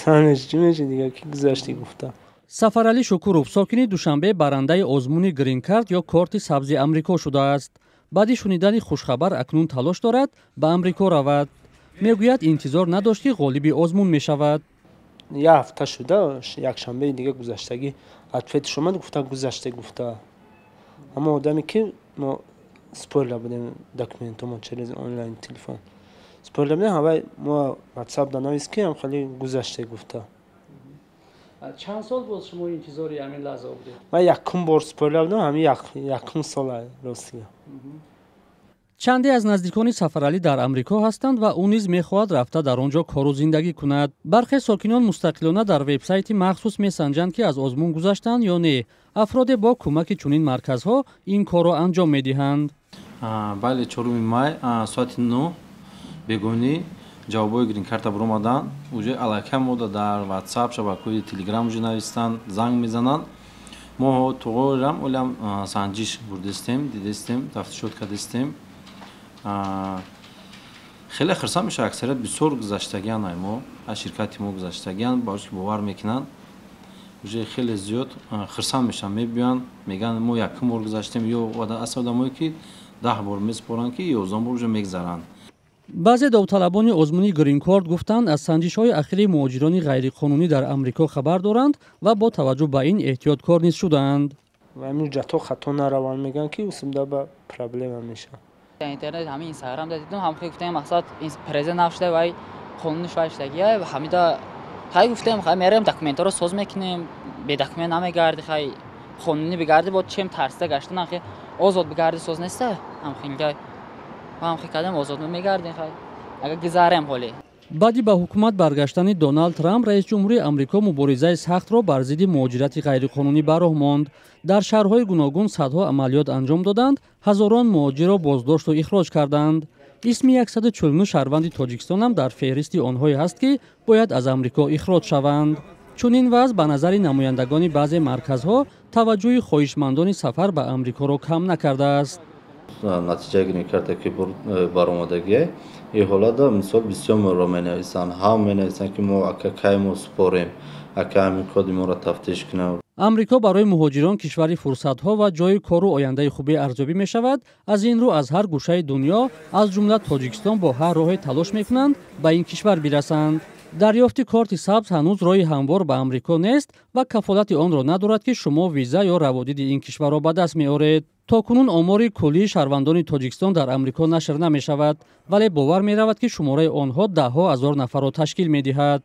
Хурсанд меши, чӣ меши дига, ки гузашти гуфта. Сафаралӣ Шукуров, сокини Душанбе, барандаи озмуни гринкарт ё корти сабзи Амрико шудааст. Баъди шунидани хушхабар акнун талош дорад, ба Амрико равад. Мегӯяд, интизор надошт, ки ғолиби озмун мешавад. Як ҳафта шуда, якшанбеи дига гузаштагӣ ответш омад, гуфта, гузаште гуфта. Ҳама одаме, ки мо спорила будем документомо через онлайн телефон спорила будем, ҳавай мо ватсап да навис, ки ҳам хеле гузаште гуфта. Чанд сол боз шумо интизори ҳамин лаҳза будед? Ман якум бор спорила будам, ҳамин якум сола, ростига. Чанде аз наздикони Сафаралӣ дар Амрико ҳастанд ва ӯ низ мехоҳад рафта дар он ҷо кору зиндагӣ кунад. Бархе сокинон мустақилона дар вебсайти махсус месанҷанд, ки аз озмун гузаштанд ё не. Афроде бо кӯмаки чунин марказҳо ин корро анҷом медиҳанд. Бале, 4 май соати 9 бегоҳӣ ҷавобҳои гринкарта баромаданд. Уже аллакай мода дар Ватсап, шабакаҳои Телеграм уже навистанд, занг мезананд. Мо тоғорам олам санҷиш бурдистем, дидистем, тафтишот кардистем. Хеле хирсанд мешавад. Аксарият бисёр гузаштагиан, ай мо, аз ширкати мо гузаштагиан, барои ки бовар мекунанд, уже хеле зиёд хирсанд мешаванд, мебиёянд, мегӯянд, мо якум бор гузаштем, ё аст одамое, ки 10 бор месупоранд, ки 11 бор уже мегзаранд. Баъзе довталабони озмуни гринкорд гуфтанд, аз санҷишҳои ахири муҳоҷирони ғайриқонунӣ дар Амрико хабар доранд ва бо таваҷҷӯҳ ба ин эҳтиёткор низ шудаанд. Ҳамин ҳуҷҷатҳо хато нараванд, мегӯянд, ки усумда ба проблема мешавад. Интернет, ҳамин Инстаграм дидам, ҳам хел гуфтем, мақсад президент нав шуда, вай қонуниш вай шудагия ҳамида. Хай, гуфтем, хай мерем, документҳоро соз мекунем, бе документ намегарди. Хай, қонунӣ бигарди, бо чем тарсида гаштан, хе озод бигарди, соз неста. Ҳамхел ҳамхел кардем, озод мегардем, хай агар гузарем ҳоле. Баъди ба ҳукумат баргаштани Доналд Трамп, раиси ҷумҳурии Амрико муборизаи сахтро бар зидди муҳоҷирати ғайриқонунӣ ба роҳ монд. Дар шаҳрҳои гуногун садҳо амалиёт анҷом доданд, ҳазорон муҳоҷирро боздошту ихроҷ карданд. Исми 149 шаҳрванди Тоҷикистонам дар феҳристи онҳое ҳаст, ки бояд аз Амрико ихроҷ шаванд. Чунин вазъ, ба назари намояндагони баъзе марказҳо, таваҷҷӯҳи хоҳишмандони сафар ба Амрикоро кам накардааст. Натиҷаи гринкарта ки баромадагие, ин ҳолата, мисол, бисёр моро менависанд, ҳам менависанд, ки мо, ака, кай мо супорем, ака, ҳамин коди моро тафтиш кунам. Амрико барои муҳоҷирон кишвари фурсатҳо ва ҷойи кору ояндаи хубе арзёбӣ мешавад. Аз ин рӯ аз ҳар гӯшаи дунё, аз ҷумла Тоҷикистон, бо ҳар роҳе талош мекунанд ба ин кишвар бирасанд. Дарёфти корти сабз ҳанӯз роҳи ҳамвор ба Амрико нест ва кафолати онро надорад, ки шумо виза ё раводиди ин кишварро ба даст меоред. То кунун омори куллии шаҳрвандони Тоҷикистон дар Амрико нашр намешавад, вале бовар меравад, ки шумораи онҳо даҳҳо ҳазор нафарро ташкил медиҳад.